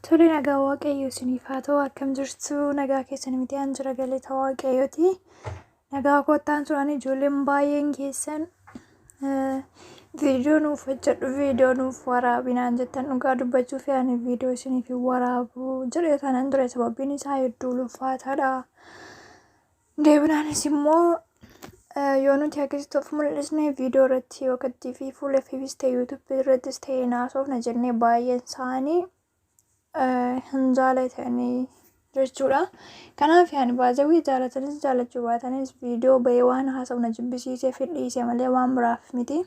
Tole, nagaa Waaqayyo isiniif haa ta'u. Akkam jirtu? Nagaa keessan miti? An jira, galata Waaqayyooti. Nagaa kottaan turan. Ijoolleen baay'een keessan viidiyoo nuuf hojjedhu, viidiyoo nuuf waraabinaan jettan. Dhugaa dubbachuuf ani viidiyoo isiniif hin waraabu jedhee kanan ture, sababbiin isaa hedduu ulfaataadha. Deebinaanis immoo yoo nuti akkasitti of mul'isne viidiyoo irratti yookiin fi fuula FBs ta'e YouTube irrattis ta'e naasofna jennee baay'een isaanii hin jaalatanii jechuudha. Kanaaf ani baazawii jaalatanis jaalachuu baatanis viidiyoo bahee waan haasa'u na jibbisiisee fidhiise malee waan biraaf miti.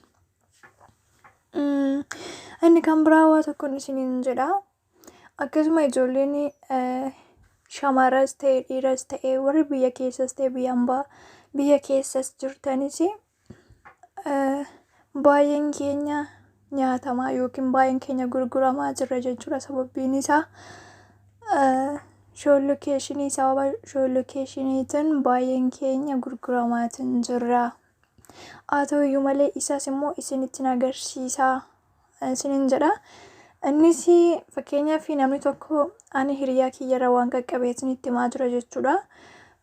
Inni kan biraa waa tokkoon isiniin jedha. Akkasuma ijoolleen shamaras ta'e dhiiras ta'e, warri biyya keessas ta'e biyya hambaa biyya keessas jirtanis, baay'een keenya nyaatamaa yookiin baay'een keenya gurguramaa jirra jechuudha. Sababbiin isaa show locationii, sababa show locationiitiin baay'een keenya gurguramaatiin jirra. Haa ta'u iyyuu malee isas immoo isinitti agarsiisaa isiniin jedha. Innis fakkeenyaaf namni tokko, ani hiriyaa kiyyarra waan qaqqabee isinitti himaa jira jechuudha.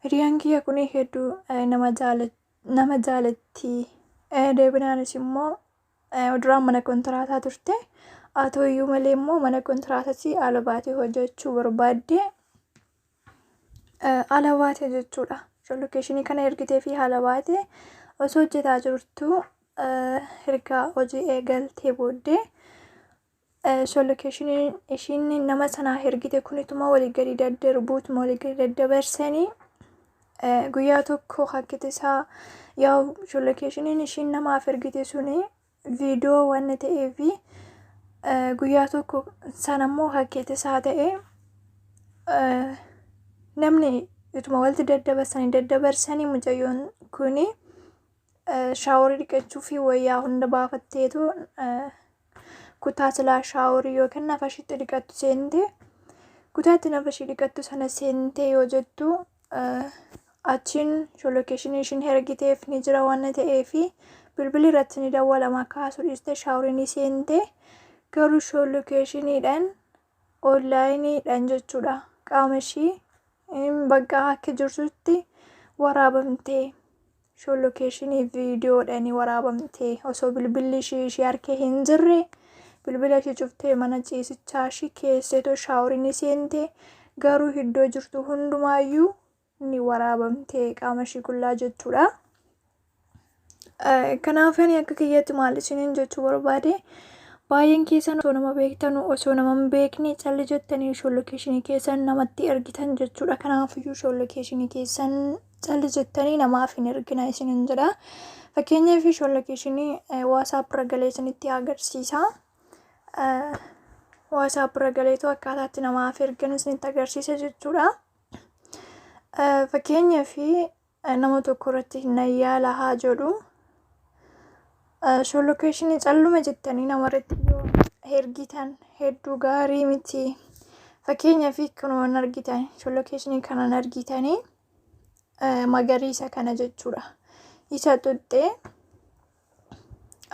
Hiriyaan kiyya kun hedduu nama jaalatti. Deebinaanis immoo duraan mana kontiraataa turte. Haa ta'u iyyuu malee immoo mana kontiraataatti ala baatee hojjechuu barbaadde, ala baate jechuudha. Locationii kana ergitee fi haala baate osoo hojjetaa jirtu, erga hojii eegaltee booddee show locationii ishiin nama sanaa ergite kunituma walii gadi daddarbuutuma walii gadi daddabarsanii, guyyaa tokko hakkiti isaa yaa'u show locationiin ishiin namaaf ergite suni viidiyoo waan ta'eef, guyyaa tokko sanammoo hakkiti isaa ta'e namni ituma walitti daddabarsanii daddabarsanii, mucayyoon kuni showerii dhiqachuu fi wayyaa hunda baafatteetu kutaa silaa showerii yookiin nafa ishiitti dhiqattu seente. Kutaatti nafa ishii dhiqattu sana seentee yoo jettu, achiin show locationii ishiin ergiteef ni jira waan ta'eef, bilbilli irratti ni dawwalama, kaasuu dhiiste, showerii ni seente. Garuu show locationiidhaan onlineiidhaan jechuudha, qaama ishii bakka akka jirtutti waraabamtee, show locationii viidiyoodhaan waraabamtee, osoo bilbilli ishii harka hin jirre, bilbila ishii cuftee mana ciisichaa ishii keesseetoo showerii ni seente. Garuu iddoo jirtu hundumaayyuu ni waraabamtee, qaama ishii qullaa jechuudha. Kanaaf ani akka kiyyatti maal isiniin jechuu barbaade, baay'een keessan osoo nama beektan, osoo nama hin beekne calli jettanii show locationii keessan namatti ergitan jechuudha. Kanaafiyyuu show locationii keessan calli jettanii namaaf hin ergina isiniin jedha. Fakkeenyaaf show locationii WhatsApp irra galee isinitti agarsiisa. WhatsApp irra galeetu akkaataatti namaaf ergan isinitti agarsiisa jechuudha. Fakkeenyaaf nama tokko irratti na yaala haa jedhu. Show locationii calluma jettanii namarratti yoo ergitan hedduu gaarii miti. Fakkeenyaaf kunuma argitan, show locationii kanan argitanii magariisa kana jechuudha. Isa tuqxee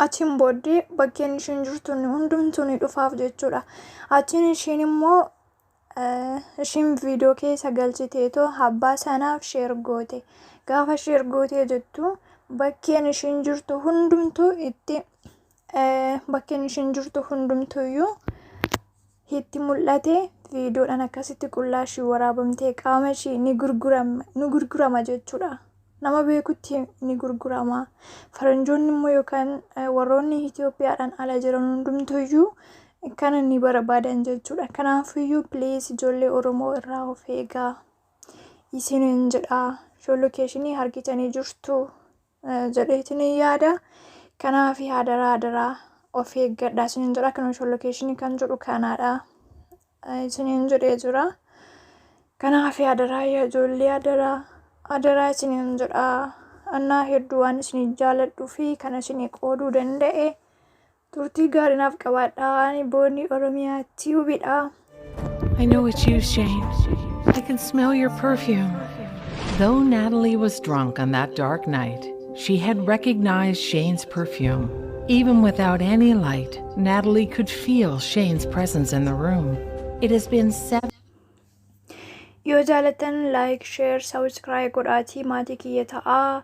achiin booddee bakkeen ishiin jirtu hundumtuu ni dhufaaf jechuudha. Achiin ishiin immoo ishiin viidiyoo keessa galchiteetoo abbaa sanaaf share goote. Gaafa share gootee jettu, bakkeen ishiin jirtu hundumtuu itti, bakkeen ishiin jirtu hundumtuyyuu itti mul'ate. Viidiyoodhaan akkasitti qullaa ishii waraabamtee qaama ishii ni gurgurama jechuudha. Nama beekutti ni gurgurama. Faranjoonni immoo yookaan warroonni Itoophiyaadhaan ala jiran hundumtuyyuu kana ni barbaadan jechuudha. Kanaafiyyuu please, ijoollee Oromoo, irraa of eegaa isiniin jedha. Show locationii argitanii jirtu jedheetiin yaada. Kanaaf hadaraa hadaraa of eeggadha isiniin jedha. Kan show locationii kan jedhu kanaadha isiniin jedhee jira. Kanaaf hadaraa yaa ijoollee, hadaraa hadaraa isiniin jedha. Annaa hedduu waan isin jaaladhuu fi kana isinii qooduu danda'e. Turtii gaarii naaf qabaadha. Ani Boonii Oromiyaa Tubeiidha. I know it's you, Shane. I can smell your perfume. Though Natalie was drunk on that dark night, she had recognized Shane's perfume. Even without any light, Natalie could feel Shane's presence in the room. It has been 7 Yoo jaalatan like, share, subscribe godhaatii maatii kiyya ta'aa.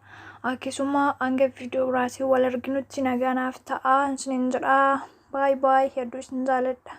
Akkasuma hanga viidiyoo biraatiin wal arginutti nagaa naaf ta'aa isiniin jedhaa. Bye bye, hedduu isin jaaladha.